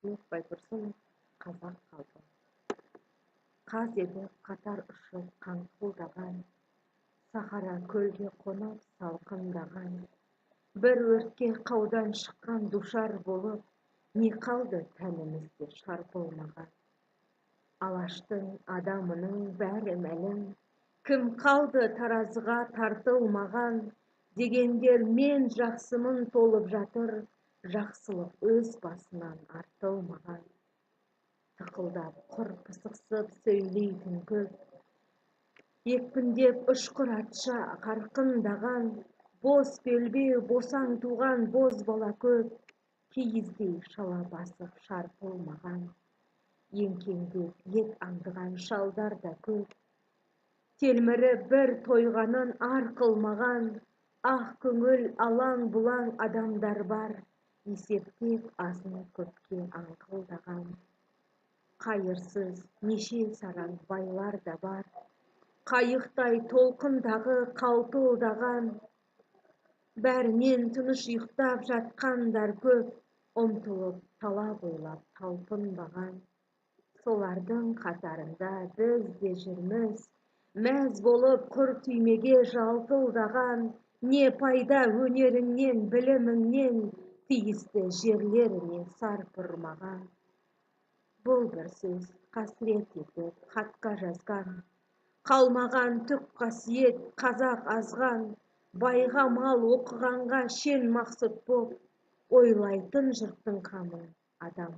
Ахмет Байтұрсынов, «Қазақ қалпы». Қаз еді қатар ұшып қаңқылдаған, сахара көлге қонып салқындаған. Бір өртке қаудан шыққан душар болып, не қалды тәнімізде шарпылмаған? Алаштың адамының бәрі мәлім, кім қалды таразыға тартылмаған? Дегендер мен жақсымын толып жатыр, жақсылық өз басынан артылмаған. Тықылдап құр пысықсып сөйлейтін көп, екпіндеп ұшқыр атша қарқындаған, бос белбеу босаң туған бозбала көп, киіздей шала басып шарпылмаған. Еңкеңдеп ет аңдыған шалдар да көп, телміріп бір тойғанын ар қылмаған. Ақ көңіл алаң бұлаң адамдар бар, есептеп азын көпке аңқылдаған. Қайырсыз неше сараң байлар да бар, қайықтай толқындағы қалтылдаған. Бәрінен тыныш ұйықтап жатқандар көп, ұмтылып тала бойлап талпынбаған. Солардың қатарында біз де жүрміз, мәз болып құр түймеге жалтылдаған. Не пайда өнеріңнен, біліміңнен, тиісті жерлеріне сарп ұрмаған? Бұл бір сөз қасірет етіп хатқа жазған, қалмаған түк қасиет, қазақ азған. Байға мал, оқығанға шен мақсұт боп, ойлайтын жұрттың қамын адам